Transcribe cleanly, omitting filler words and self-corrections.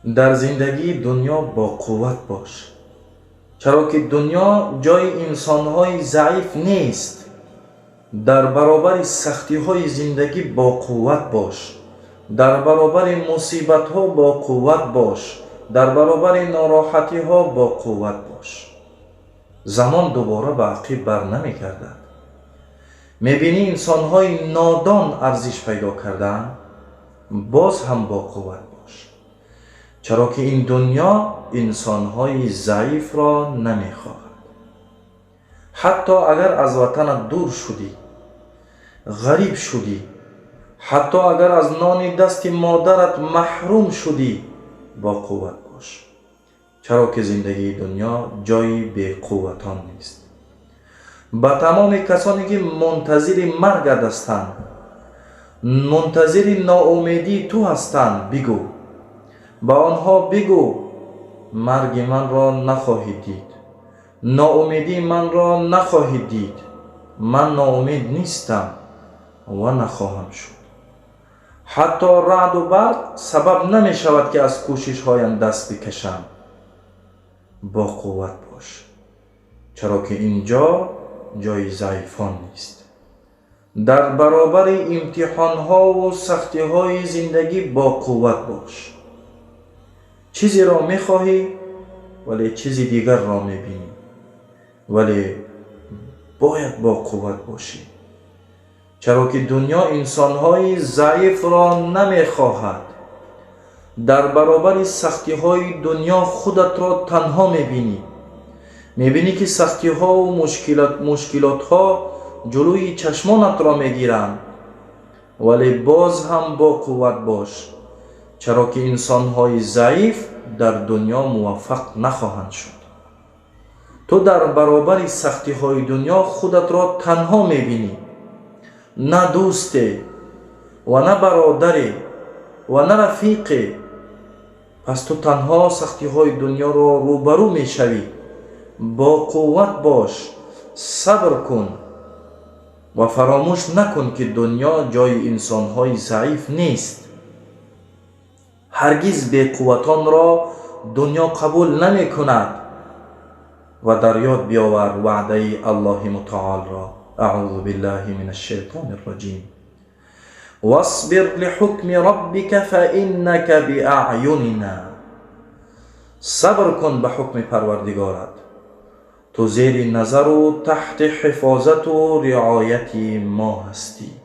Дар зиндагии дунё боқувват бош, чаро ки дунё ҷои инсонҳои заиф нест. Дар баробари сахтиҳои зиндагӣ боқувват бош, дар баробари мусибатҳо боқувват бош, дар баробари нороҳатиҳо боқувват бош. Замон дубора ба ақиб бар намегардад. Мебинӣ, инсонҳои нодон арзиш пайдо кардаанд. Боз ҳам боқувват бош, чаро ки ин дунё инсонҳои заифро намехоҳад. Ҳатто агар аз ватанат дур шудӣ, ғариб шудӣ, ҳатто агар аз нони дасти модарат маҳрум шудӣ, боқувват бош, чаро ки зиндагии дунё ҷои беқувватон нест. Ба тамоми касоне ки мунтазири маргат ҳастанд, мунтазири ноумедии ту ҳастанд, бигӯ, ба онҳо бигӯ: марги манро нахоҳед дид, ноумедии манро нахоҳед дид. Ман ноумед нестам ва нахоҳам шуд. Ҳатто раъду барқ сабаб намешавад, ки аз кӯшишҳоям даст бикашам. Боқувват бош, чаро ки ин ҷо ҷои заифон нест. Дар баробари имтиҳонҳову сахтиҳои зиндагӣ боқувват бош. Чизеро мехоҳӣ, вале чизи дигарро мебинӣ, вале бояд боқувват бошӣ, чаро ки дунё инсонҳои заифро намехоҳад. Дар баробари сахтиҳои дунё худатро танҳо мебинӣ. Мебинӣ, ки сахтиҳову мушкилотҳо ҷулӯи чашмонатро мегиранд, вале боз ҳам боқувват бош, чаро ки инсонҳои заиф дар дунё муваффақ нахоҳанд шуд. Ту дар баробари сахтиҳои дунё худатро танҳо мебинӣ. На дӯсте ва на бародаре ва на рафиқе. Пас ту танҳо сахтиҳои дунёро рӯбарӯ мешавӣ. Боқувват бош, сабр кун ва фаромӯш накун, ки дунё ҷои инсонҳои заиф нест. Ҳаргиз беқувватонро дунё қабул намекунад. Ва дар ёд биёвар ваъдаи Аллоҳи мутаолро: أعوذ بالله من الشيطان الرجيم: واصبر لحكم ربك فإنك بأعيننا. Сабр кун ба ҳукми Парвардигорат, ту зери назару таҳти ҳифозату риояти мо ҳастӣ.